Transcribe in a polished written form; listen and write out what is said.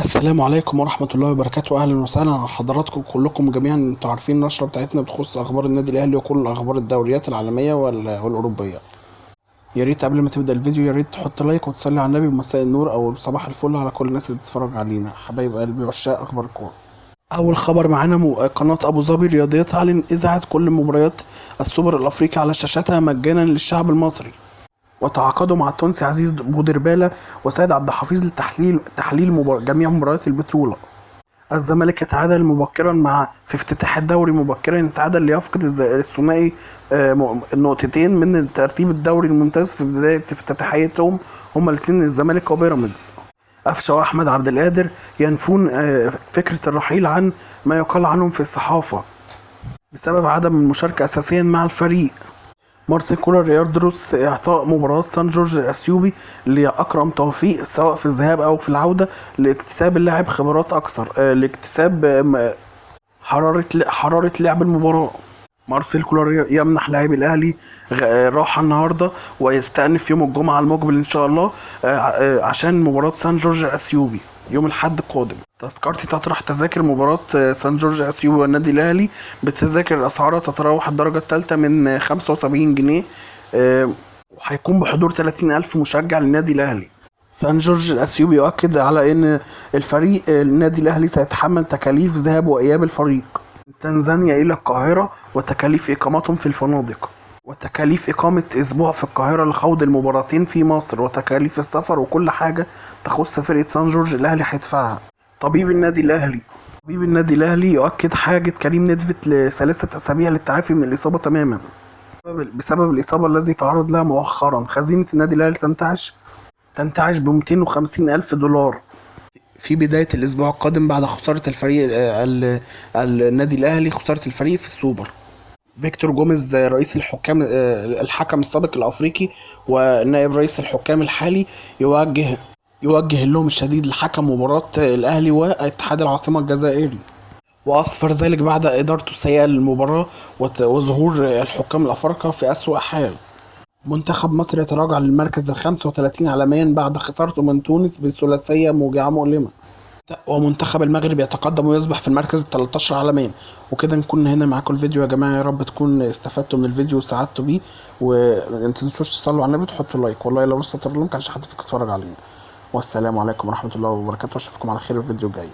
السلام عليكم ورحمة الله وبركاته. أهلا وسهلا على حضراتكم كلكم جميعا. انتوا عارفين النشرة بتاعتنا بتخص أخبار النادي الأهلي وكل أخبار الدوريات العالمية والأوروبية. يا ريت قبل ما تبدأ الفيديو يا ريت تحط like وتصلي على النبي، ومساء النور أو صباح الفل على كل الناس اللي بتتفرج علينا، حبايب قلبي عشاق أخبار الكورة. أول خبر معانا، قناة أبو ظبي الرياضية تعلن إذاعة كل مباريات السوبر الأفريقي على شاشتها مجانا للشعب المصري. وتعاقدوا مع التونسي عزيز بودربالة وسيد عبد الحفيظ لتحليل جميع مباريات البطولة. الزمالك يتعادل مبكرا مع في افتتاح الدوري مبكرا، يتعادل ليفقد الثنائي نقطتين من ترتيب الدوري الممتاز في بداية افتتاحيتهم هما الاثنين الزمالك وبيراميدز. قفشه واحمد عبد القادر ينفون فكرة الرحيل عن ما يقال عنهم في الصحافة بسبب عدم المشاركة أساسيا مع الفريق. مارسيل كولر يدرس إعطاء مباراة سان جورج الأثيوبي لأكرم توفيق سواء في الذهاب أو في العودة لاكتساب اللاعب خبرات أكثر، لاكتساب حرارة لعب المباراة. مارسيل كولر يمنح لاعبي الأهلي راحة النهاردة ويستأنف يوم الجمعة المقبل إن شاء الله عشان مباراة سان جورج الأثيوبي يوم الأحد القادم. تذكرتي تطرح تذاكر مباراة سان جورج الأثيوبي والنادي الأهلي بتذاكر أسعارها تتراوح الدرجة الثالثة من 75 جنيه، وهيكون بحضور 30,000 مشجع للنادي الأهلي. سان جورج الأثيوبي يؤكد على أن الفريق النادي الأهلي سيتحمل تكاليف ذهاب وإياب الفريق من تنزانيا إلى القاهرة وتكاليف إقامتهم في الفنادق وتكاليف إقامة أسبوع في القاهرة لخوض المباراتين في مصر وتكاليف السفر وكل حاجة تخص فرقة سان جورج الأهلي هيدفعها. طبيب النادي الأهلي يؤكد حاجة كريم ندفت ل3 أسابيع للتعافي من الإصابة تماما بسبب الإصابة الذي تعرض لها مؤخرا. خزينة النادي الأهلي تنتعش ب 250,000 دولار في بداية الأسبوع القادم بعد خسارة الفريق النادي الأهلي، خسارة الفريق في السوبر. فيكتور جوميز رئيس الحكام، الحكم السابق الأفريقي ونائب رئيس الحكام الحالي، يوجه اللوم الشديد لحكم مباراة الأهلي واتحاد العاصمة الجزائري، وأصفر ذلك بعد إدارته السيئة للمباراة وظهور الحكام الأفارقة في أسوأ حال. منتخب مصر يتراجع للمركز 35 عالميا بعد خسارته من تونس بثلاثية موجعة مؤلمة، ومنتخب المغرب يتقدم ويصبح في المركز 13 عالميا. وكده نكون هنا معاكم الفيديو يا جماعة، يا رب تكون استفدتوا من الفيديو وسعدتوا بيه، وما تنسوش تصلوا على النبي وتحطوا like، والله لو لسه ترى لكم عشان حد فيكم يتفرج علينا. والسلام عليكم ورحمة الله وبركاته، واشوفكم على خير في الفيديو الجاي.